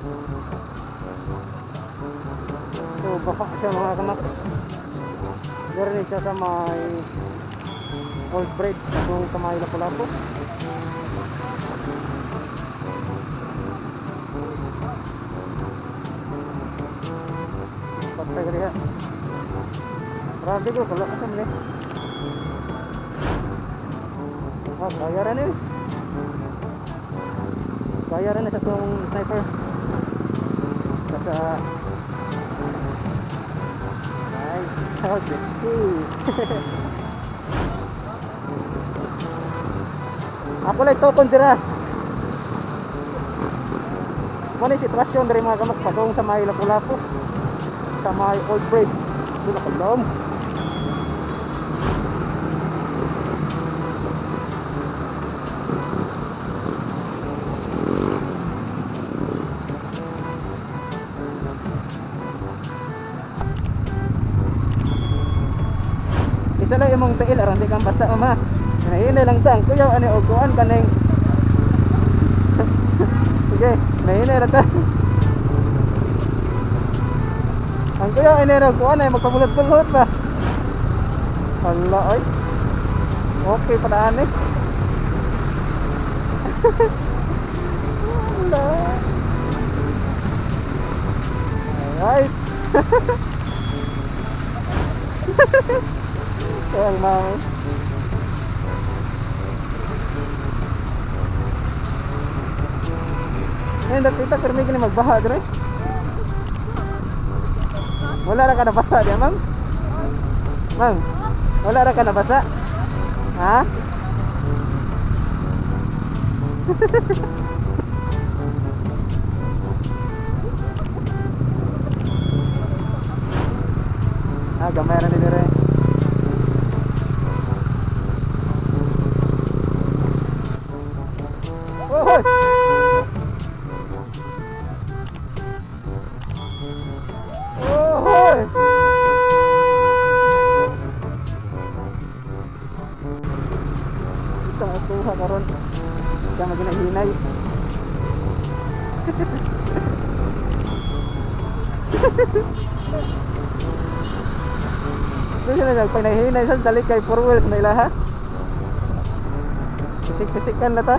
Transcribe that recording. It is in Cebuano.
So baka siya, mga kamak. Diri siya sa may old bridge katong sa may Lapu-Lapu. Patay ka diha. Grabe ko, kalak ka eh. Ah, kaya rin eh. Kaya rin sa itong sniper. Saka ay, oh, jet ski. Ako lang tokon sira. Muna yung sitwasyon diri, mga kamaks, padung sa may Lapu-Lapu. Sa may old bridge. Doon ako lom. Isa lang imong tiil aron di kang basa, ama. Nahinay lang ta ang kuyaw ani og kuan kaning. Sige, nahinay ra ta. Ang kuyaw ani ra kuan ay magpabulot-bulot ba. Hala ay. Okay pa daan eh. Hala. Alright. Kaya ang mami. Ngayon, dapita, pero may gini magbaha dire. Wala ra ka nabasa diya, ma'am? Ma'am, wala ra ka nabasa? Ha? Ah, gamay ra ni dire. Oy! Oy! Ito ang tuha karon. Kaya maginahinay. Doon sila nagpanahinay sa dali kay four wheels na ilaha. Pisik-pisikan na ta.